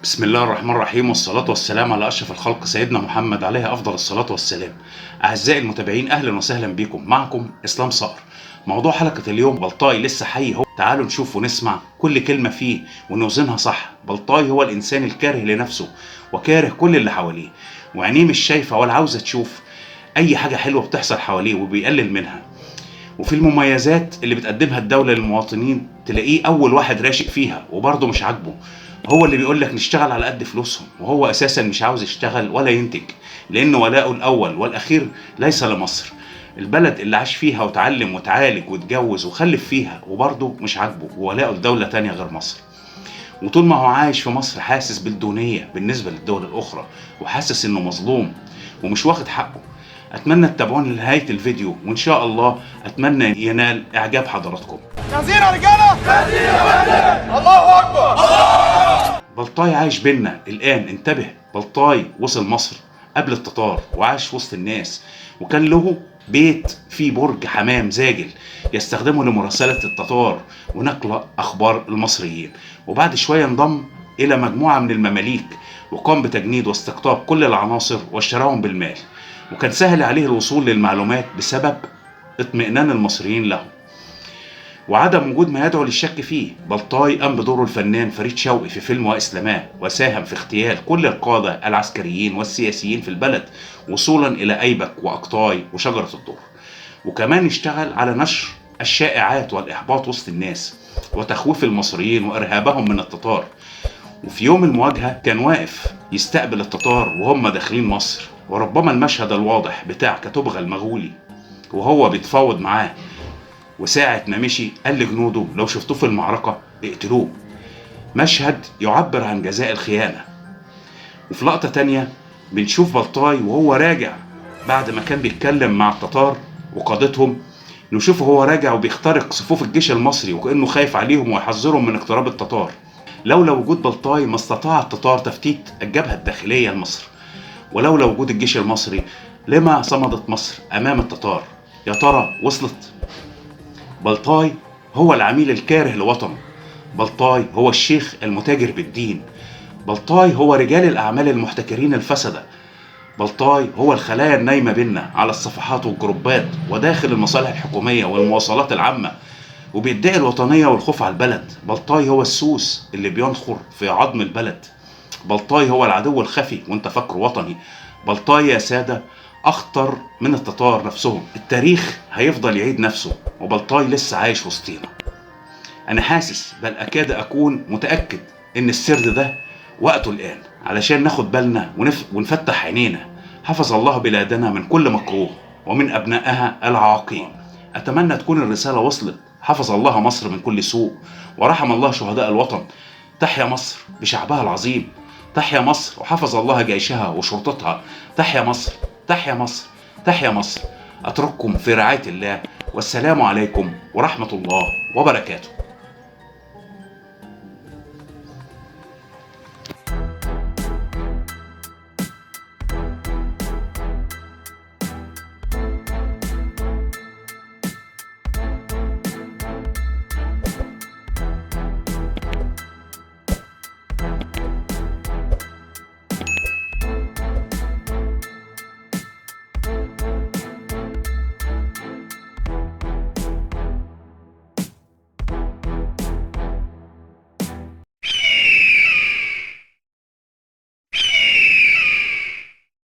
بسم الله الرحمن الرحيم، والصلاة والسلام على أشرف الخلق سيدنا محمد عليه أفضل الصلاة والسلام. أعزائي المتابعين، أهلا وسهلا بكم، معكم إسلام صقر. موضوع حلقة اليوم بلطاي لسه حي هو. تعالوا نشوف ونسمع كل كلمة فيه ونوزنها صح. بلطاي هو الإنسان الكاره لنفسه وكاره كل اللي حواليه، وعينيه مش شايفة ولا عاوزة تشوف أي حاجة حلوة بتحصل حواليه وبيقلل منها. وفي المميزات اللي بتقدمها الدولة للمواطنين تلاقيه أول واحد راشق فيها وبرضه مش عاجبه. هو اللي بيقول لك نشتغل على قد فلوسهم، وهو اساسا مش عاوز يشتغل ولا ينتج، لان ولاؤه الاول والاخير ليس لمصر، البلد اللي عاش فيها وتعلم وتعالج واتجوز وخلف فيها، وبرضه مش عاجبه وولاؤه لدولة تانية غير مصر. وطول ما هو عايش في مصر حاسس بالدونية بالنسبة للدول الأخرى، وحاسس إنه مظلوم ومش واخد حقه. أتمنى تتابعوني لنهاية الفيديو، وإن شاء الله أتمنى ينال إعجاب حضراتكم. جاهزين يا رجاله؟ جاهزين يا فندم. الله اكبر. بلطاي عايش بينا الآن، انتبه، بلطاي وصل مصر قبل التتار وعاش وسط الناس، وكان له بيت فيه برج حمام زاجل يستخدمه لمراسلة التتار ونقل أخبار المصريين. وبعد شوية انضم إلى مجموعة من المماليك وقام بتجنيد واستقطاب كل العناصر واشتراهم بالمال، وكان سهل عليه الوصول للمعلومات بسبب اطمئنان المصريين له وعدم وجود ما يدعو للشك فيه. بلطاي قام بدوره الفنان فريد شوقي في فيلم وإسلاماه، وساهم في اغتيال كل القادة العسكريين والسياسيين في البلد وصولا إلى أيبك وأقطاي وشجرة الدر. وكمان اشتغل على نشر الشائعات والإحباط وسط الناس وتخويف المصريين وإرهابهم من التتار. وفي يوم المواجهة كان واقف يستقبل التتار وهم داخلين مصر، وربما المشهد الواضح بتاع كتبغى المغولي وهو بيتفاوض معاه، وساعة ما مشي قال لجنوده لو شفتوه في المعركة اقتلوه. مشهد يعبر عن جزاء الخيانة. وفي لقطة تانية بنشوف بلطاي وهو راجع بعد ما كان بيتكلم مع التتار وقادتهم، نشوفه هو راجع وبيخترق صفوف الجيش المصري وكأنه خايف عليهم ويحذرهم من اقتراب التتار. لولا وجود بلطاي ما استطاع التتار تفتيت الجبهة الداخلية لمصر، ولولا وجود الجيش المصري لما صمدت مصر أمام التتار. يا ترى وصلت؟ بلطاي هو العميل الكاره لوطنه، بلطاي هو الشيخ المتاجر بالدين، بلطاي هو رجال الأعمال المحتكرين الفسدة، بلطاي هو الخلايا النايمة بينا على الصفحات والجروبات وداخل المصالح الحكومية والمواصلات العامة، وبيدعي الوطنية والخوف على البلد. بلطاي هو السوس اللي بينخر في عظم البلد، بلطاي هو العدو الخفي وانت فاكره وطني. بلطاي يا سادة أخطر من التتار نفسهم. التاريخ هيفضل يعيد نفسه وبلطاي لسه عايش وسطينا. أنا حاسس بل أكاد أكون متأكد إن السرد ده وقته الآن علشان ناخد بالنا ونفتح عينينا. حفظ الله بلادنا من كل مكروه ومن أبنائها العاقين. أتمنى تكون الرسالة وصلت. حفظ الله مصر من كل سوء ورحم الله شهداء الوطن. تحيا مصر بشعبها العظيم، تحيا مصر وحفظ الله جيشها وشرطتها. تحيا مصر، تحيا مصر، تحيا مصر. أترككم في رعاية الله، والسلام عليكم ورحمة الله وبركاته.